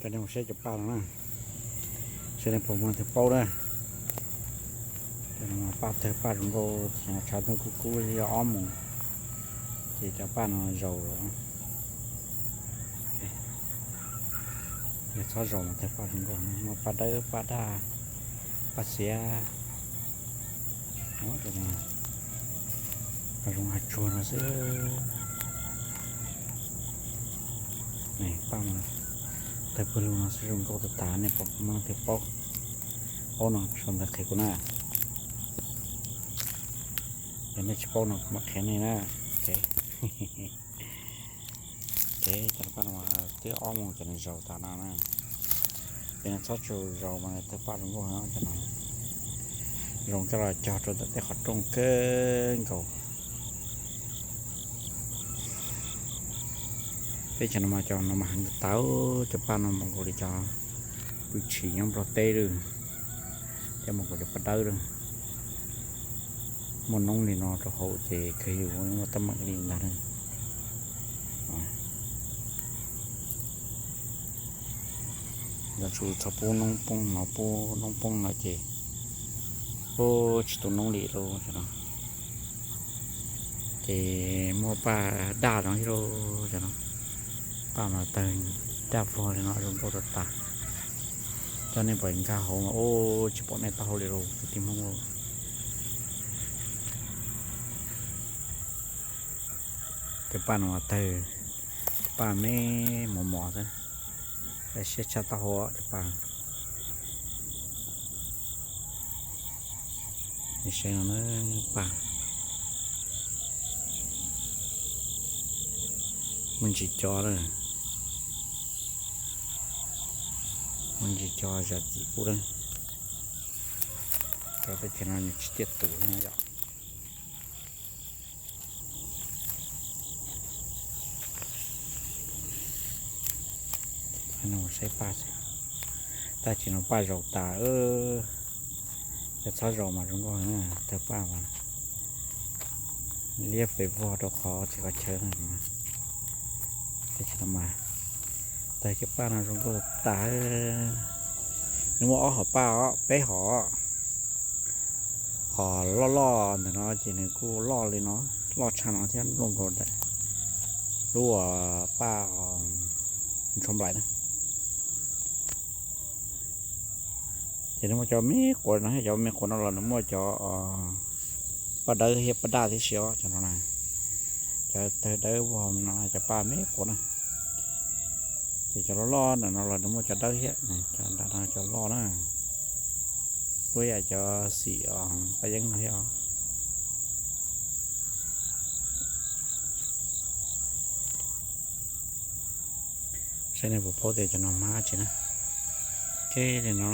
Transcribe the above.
Cov nej mus saib cov paj no na, saib nej puas muaj leej twg paub na. Cov no paj tawg paj zoo nkauj, tshav ntuj kub kub yog ob moos ces cov paj no zaus lawm. Yog txhob zaus mas tawg paj zoo nkauj, muaj paj dawb paj daj, paj xiav. Cov no zoo hav tsuag no xwb. Paj no tawg pawg lug no xwb zoo nkauj tas tas, nej puas muaj leej twg paub, paub no sau ntawv qhia kuv na. Yog nej tsis paub no kuv mam qhia nej na. Ces cov paj no twb ob moos ces nws zaus tas no na. Ces nws txhob tsaug zaus mas nws tawg paj zoo nkauj heev cov no. Zoo coj los cog rau ntawm tej qhov rooj kawg nkaus. Peb cov no mas cov no mas heev tas tas, cov paj no mas nkaus li cov pw tshis nyob Nplog teb lawm, coj mus nkaus cov paj dawb lawm. Muaj noob li no rau hauv ces kawg yuav muaj teeb meem li ntag na. Yuav tsum txhob pub noob poob no, pub noob poob no ces tsis tu noob li lauj cov no. Ces muaj paj daj no thiab lauj cov no. Paj mas tawg daj vog li no zoo nkauj tas tas. Coj nej pom nkag hauv mas ua tsis pom nej taub hau li lauj kwv tij Hmoob. Cov paj no tawg, paj me mos mos xwb, siab tshaj taub hau cov paj. Saib no paj, me ntsis cov lawm, me ntsis cov zam txim pub lawm. Cov teb chaws no nws tsis tiaj tus no yom. Saib paj, tab sis no paj zaus tas, yog txhob zaus mas zoo nkauj heev, tawg paj mas liab pes vog rau qhov txhia qhov chaw. Teb chaws no mas tawg cov paj no zoo nkauj tas. Nws muaj ob hom paj os, peb hom. Hom loj loj ntawm no ces nws kuj loj li no, loj tshaj no thiab, nplooj nkaus ntawm lub paj tsho nplaim na. Ces nws muaj cov me quav no thiab, cov me quav no los nws muaj cov paj dawb thiab paj daj tib si os cov no na. Cov tawg dawb vog no cov paj me quav na. Ces cov loj loj ntawm no los nws muaj cov dawb thiab, cov nram no cov loj na. Lub yam cov xim paj yeeb no thiab os. Saib nej puas paub tias cov no hmab tsi na. Ces li no,